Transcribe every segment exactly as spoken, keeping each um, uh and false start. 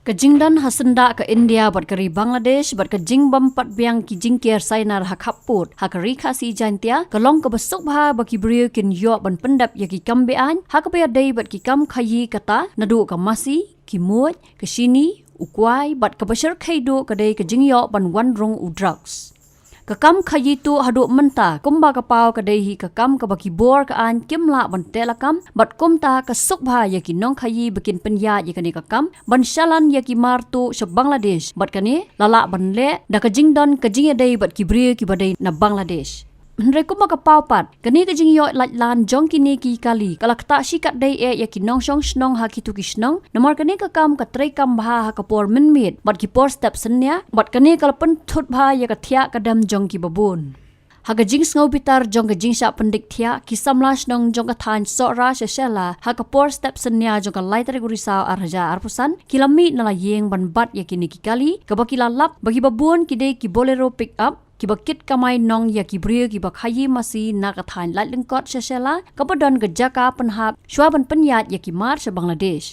Ka jingdon ha syndah ka India bad ka ri Bangladesh bad ka jingbym pat biang ki jingker sainar ha khappud ha ka ri Khasi Jaintia ka long kaba suk bha ba ki briew kin ïoh ban pyndep ïa ki kam beaiñ ha kaba ïadei bad ki kam khaïi, kata naduh ka masi, ki muid, ka shini, u kwai bad kaba shyrkhei duh ka dei ka jingïoh ban wan rung u drugs. Ka kam khaïi tuh haduh mynta kumba ka paw ka dei hi ka kam kaba ki bor ka aiñ kim lah ban teh lakam, bad kumta ka suk bha ïa ki nongkhaïi ba kin pynïaid ïa kane ka kam ban shalan ïa ki mar tuh sha Bangladesh, bad kane la lah ban leh da ka jingdon ka jingïadei bad ki briew kiba dei na Bangladesh. Hynrei kumba ka paw pat, kane ka jingïoh laitlan jong kine ki kali ka la ktah shi katdei eh ïa ki nongshong shnong ha kito ki shnong, namar kane ka kam ka trei kam bha ha ka por mynmiet bad ki por step synñia, bad kane ka la pynthut bha ïa ka thiah ka dem jong kiba bun. Ha ka jingsngew bitar jong ka jingshah pyndik thiah, ki samla shnong jong ka thaiñ Sohra sha Shella ha ka por step synñia jong ka lai tarik u Risaw ar hajar arphew san ki la mih na la ïing ban bat ïa kine ki kali, kaba ki la lap ba kiba bun ki dei ki Bolero pick up kiba kit kamai nong ïa ki briew kiba khaïi masi na ka thaiñ Laitlyngkot sha Shella, kaba don ka jaka pynhap shuwa ban pynïaid ïa ki mar sha Bangladesh.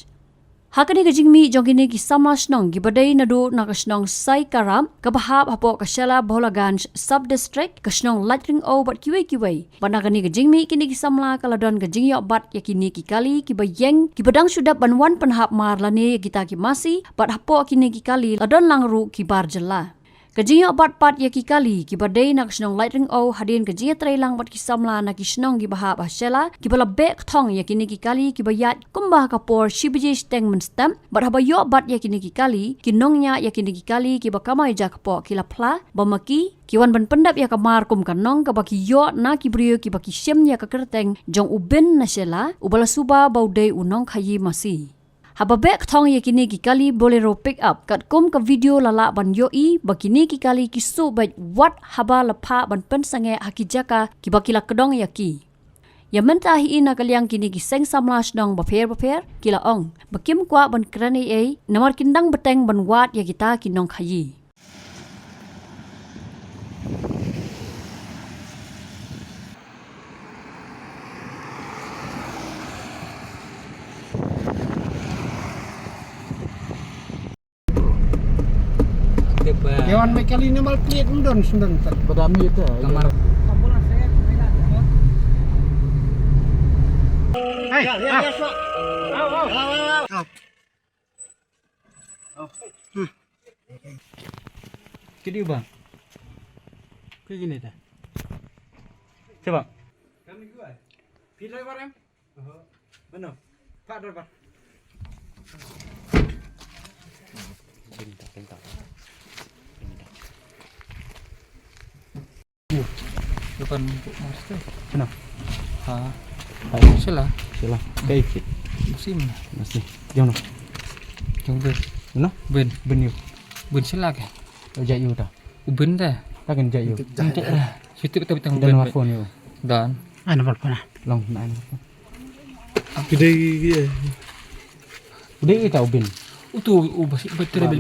Ha kane ka jingmih jong kine ki samla shnong kiba dei naduh na ka shnong Saikarap kaba hap hapoh ka Shella Bholaganj sub district, ka shnong Laitringow bad kiwei kiwei. Bad na kane ka jingmih kine ki samla ka la don ka jingïoh bat ïa kine ki kali kiba ïeng kiba dang shu dep ban wan pynhap mar lane ïa kita ki masi, bad hapoh kine ki kali la don lang ruh ki bar jylla. Ka jingïoh bat pat ïa ki kali kiba dei na ka shnong Laitringow hadien ka jingïatreilang bad ki samla na ki shnong kiba hap ha Shella kiba la beh kthong ïa kine ki kali kiba ïaid kumba ha ka por shi baje shiteng mynstep, bad haba ïoh bat ïa kine ki kali, ki nongñiah ïa kine ki kali kiba kamai jakpoh ki la phla ba ma ki ki wan ban pyndep ïa ka mar kum ka nong kaba ki ïoh na ki briew kiba ki shim ïa ka kyrteng jong u Bin na Shella, uba la suba ba u dei u nongkhaïi masi. Haba beh kthong ïa kine ki kali Bolero pick up, katkum ka video la lah ban ïohi ba kine ki kali ki suh beit wat haba la phah ban pynsangeh ha ki jaka kiba ki la kdong ïa ki. Ïa mynta hi na ka liang kine ki seng samla shnong bapher bapher ki la ong ba kim kwah ban kren ei ei namar kin dang bteng ban wad ïa kita ki nongkhaïi. Yawan mai kali ni mal klit ndon sendon ta. Pada mi ta. Kamar. Hai. Kidi ba. Kidi ni ta. Coba. Pilih barang. Mano? Pak driver. Depan Bukmar tu. Mana? Ha. Hai. Sila. Sila. Kai kit. Musim. Masih. Jom noh. Jom ben. Mana? Ben. Ben yu. Ben sila ke? Oh, jai yu ta. U ben ta. Takan jai yu. Situ kita betang ben. Dan phone yu. Dan. Ai, nombor phone ah. Long na ai nombor phone. Ki dei ki, eh. U dei ita u Ben. U tu u basi bateri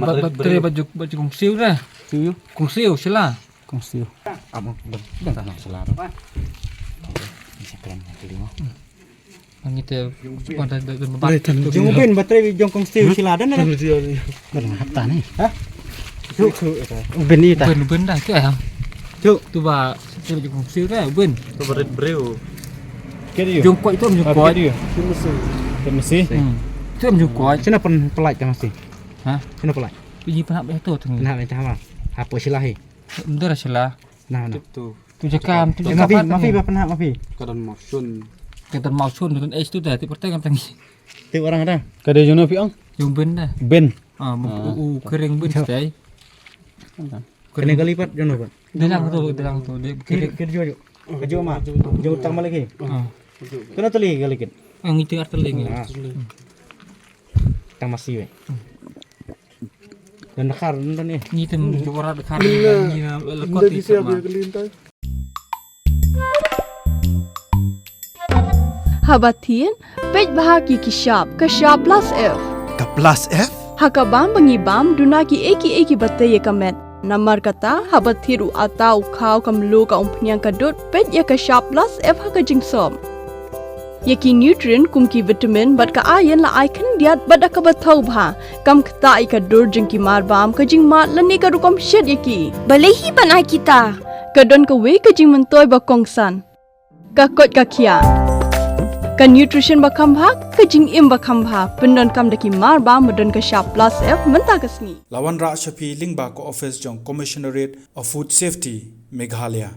baju baju kong siu dah. Siu yu. Kong siu sila. Kong siu. Abang ben ben tanah sila tu. Ni sekren yang kelima. Ang ite sukan dah dah dah. Jong u Ben bateri jong kong siu sila dah dah. Dah hap ta ni. Ha? Chu chu. U Ben ni ta. Ben ben dah tu ya. Chu. Tu ba setiap jong kong siu dah Ben. Tu berit breu. Jong koi tu jong koi. Kemesi. Kemesi. Hmm. Tu jong koi. Sina pen pelai kemesi. Ha? Sina pelai. Pi pernah betul tu. Pernah betul apa? Apa silahi? Ndar sila. Nah, nah. Tu. Tu jakam tu. Mafi, mafi ba pernah mafi. Kadan mausun. Kadan mausun tu es tu dah ti perteng tangi. Ti orang ada. Kada jono pi ong. Jong Ben dah. Ben. Ah, u kering Ben stai. Kena kali pat jono pat. Dalang tu, dalang tu. Dia kiri kiri jo jo. Jo ma. Jo tang malaki. Ah. Kena teli kali kit. Ang itu arteli. Tang masih we. Dan dakar ndan eh. Ni tem jora dakar ni na lekot ni sama. Haba thied, peit bha ki ki shap, ka shap plus F. Ka plus F? Ha ka bam ba ngi bam duna ki ei ki ei kiba tei ïa ka met. Namar kata haba thied u ata u khaw ka mluh ka umphniang ka dud, peit ïa ka shap plus F ha ka jingsop. Ïa ki nutrient kum ki vitamin bad ka iron la ai khyndiat bad da kaba thaw bha, kam ktah ïa ka dur jong ki marbam, ka jingmad lane ka rukom shet ïa ki. Balei hi ban ai kita? Ka don kawei ka jingmyntoi ba kongsan. Ka koit ka khiah. Ka nutrition ba kham bha, ka jingim ba kham bha, pyndonkam da ki marbam ba don ka shap plus F mynta ka sngi. La wanrah sha phi lyngba ka office jong Commissionerate of Food Safety, Meghalaya.